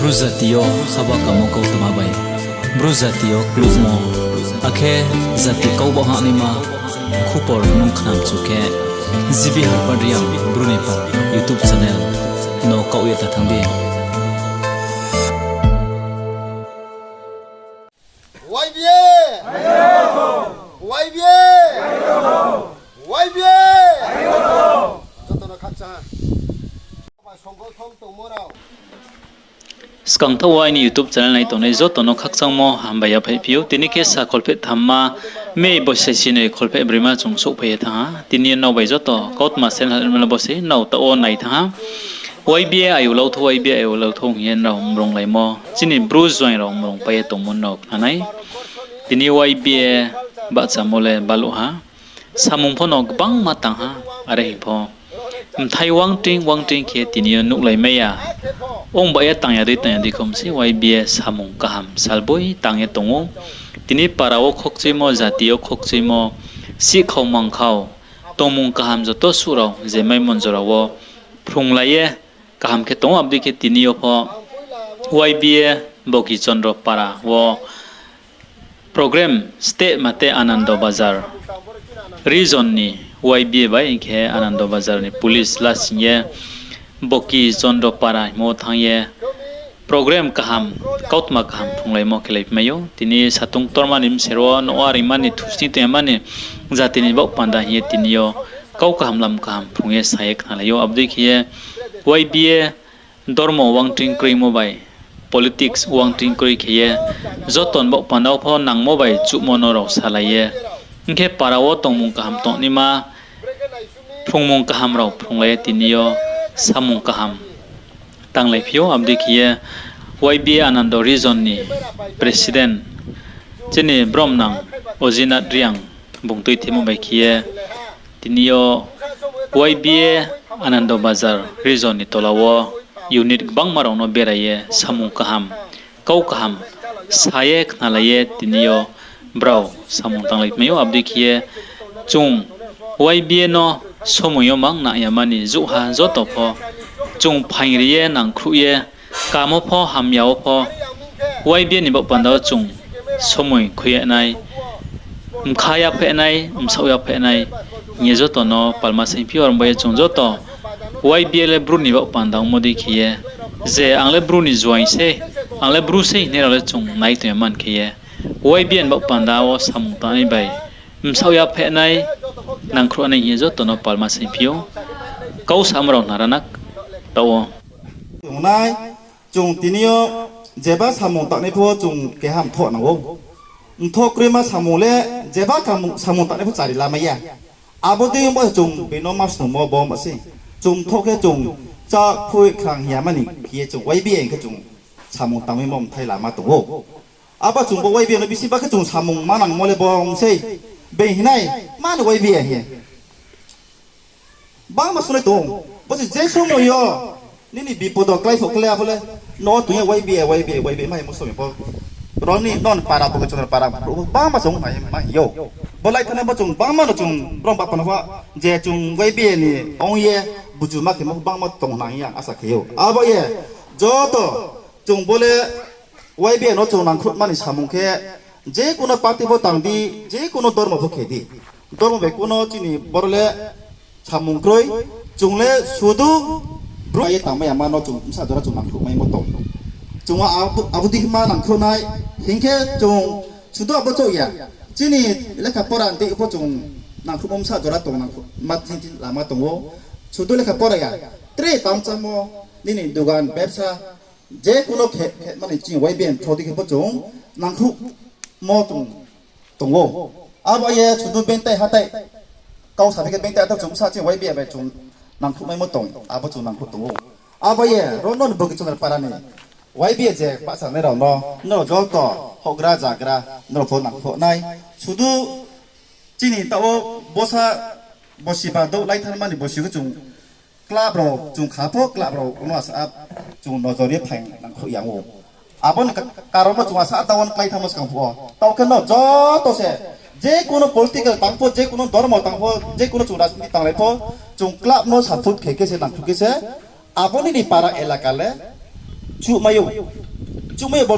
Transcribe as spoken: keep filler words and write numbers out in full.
Bru jati yo haba kamo kautma bai, Bru jati yo kluhmo, akhe jati kau baoh hahnaima khupor nung khnamchu khe, G B Harpad Reang Bru ni pal YouTube channel no kaoh ye ta thanng di. Y B A! Y B A! Y B A! Joto no khakchang. Skang thaoh wo aini YouTube channel nai tongnai joto no khakchangmo hambai yaphaihphi ou. Tini khe sa kholpheh thamma, May bosi sinoi kholpheh broima chung souhphai ye thanng ha. Tini yo nrao bai joto kautma channel halaimo le bo se nrao taoh wo nai thanng ha. Y B A ayuh lauthou, Y B A ayuh lauthou hing ye nrao mrunglaimo, chini Bru joaing rao mrungpai ye tongmo nrao khna nai. Tini Y B A bahchamo le baluh ha. Samung pho no gbangma tang ha, are hing pho. Mthai uangtring uangtring khe tini yo nuhlaimai ya. Ong ba ye tang ya dei tang ya dei khom se Y B A samung kaham salboi tang ye tong ou. Tini para wo khokchuimo, jati yo khokchuimo, sihkhau mangkhau, tongmung kaham joto suh rao je maimon jora wo phrunglai ye kaham khe tong ou, abo dei khe tini yo pho Y B A Boki Chondro para wo program steh mate Anando Bazar region ni Y B A bai hing khe Anando Bazar ni police lasing ye Boki Chondro para hingmo thanng ye program kaham, kautma kaham phrunglaimo khelaiphimai ou. Tini satung ktorma ni bser wo nouh areingma ni thusni tong ya mani jati ni baoh panda hing ye tini yo kau kaham lam kaham phrung ye sa ye khnalai ou. Abo dei khe ye Y B A dormo uangtring kroimo bai, politics uangtring kroi khe ye, joto ni baoh panda wo pho nangmo bai chuhmo no rao salai ye, hing khe para wo tongmung kaham tongnaima, phrungmung kaham rao phrunglai ye tini yo samung kaham tanglaiphi ou. Abo dei khe ye Y B A Anando region ni president chini bromnang Ojinath Reang bung tuithemo bai khe ye, tini yo Y B A Anando Bazar region ni tola wo unit gbangma rao no berai ye samung kaham, kau kaham sa ye khnalai ye tini yo brao samung tanglaiphi mai ou. Abo dei khe ye chung Y B A no somoi yo mang nang ya mani jouhha joto pho chung phaing ri ye nangkhruh ye, kamo pho hamya wo pho Y B A ni baoh panda wo chung somoi khui ya nai, mkha yaphaih nai, bsaoh yaphaih nai hing ye joto no palma saingphi ou. Aro bai ye chung joto Y B A le Bru ni baoh panda ongmo dei khe ye, je ang le Bru ni joaing sei, ang le Bru sei hingnai rao le chung nai tong ya man khe ye, Y B A ni baoh panda wo samung tangnai bai bsaoh yaphaih nai, nangkhruh nai hing ye joto no palma saingphi ou. Kau samo rao nara nak taoh wo. Tongnai, chung tini yo jeba samung tangnai pho chung keha mthoh nang ou. Mthoh kroima samung le jeba samung tangnai pho chari lamai ya. Abo dei bo chung bini ma snungmo bo ma sei. Chung mthoh khe chung chá khui khrang hing ya mani khe ye chung Y B A hing khe chung samung tangmaimo mthai lama tong ou. Abo chung bo Y B A no bisi ba khe chung samung manangmo le bo sei. Being hingnai, mani Y B A hing ye bangma sunai tong ou. Bo se je somoi yo nini bipod wo klái pho klái ya pho le, no tong ye Y B A, Y B A, Y B A ma hingmo somoi pho. Ro ni non para bo khe chondro para brouh pho bangma chung ma hing ou. Bo lai thana bo chung bangma no chung brom ba pho no pho, je chung Y B A ni ong ye buju ma khemo pho bangma tong nang hing ye ang asa khe ou. Abo ye joto chung bo le Y B A no chung nangkhruhma ni samung khe, je kuno party pho tang di, je kuno dormo pho khe di, dormo bai kuno chini boro le samung kroi, chung le sudu Bru ye tangmai ya ma no chung bsa jora chung nangkhruhmaimo tong. Chung abo, abo dei ma nangkhruh nai, hing khe chung sudu abo chouh ya. Chini lekha pora dei pho chung nangkhruhmo bsa jora tong nangkhruh ma thing thing lama tong ou. Sudu lekha pora ya. Tre tang chámo, nini dugan, bebsa, je kuno khe, khe mani chini Y B A ni through dei khe pho chung nangkhruhmo chung tong ou. Abo ye sudu bengtai hatai, kau sa di khe bengtai hatai chung bsa chini Y B A bai chung nangkhruhmaimo tong, abo chung nangkhruh tong ou. Abo ye ro no ni Boki Chondro para ni Y B A je bahchanai rao no, nrao joto houhgra jagra, nrao pho nangkhruh nai. Sudu chini taoh wo bosa bosi ba douh lai thanngma ni bosi khe chung club rao chung kha pho club rao no asa chung nojor ye phaing nangkhruh yang ou. Abo ni ka-, karon no chung asa taoh wo klái thanngmo skang phuh wo. Taoh khe no joto se, je kuno political tang pho, je kuno dormo tang pho, je kuno chung rajniti tanglai pho, chung club no support khe khe se nangkhruh khe se, abo nini para elaka le Chuhmai ou. Chuhmai ou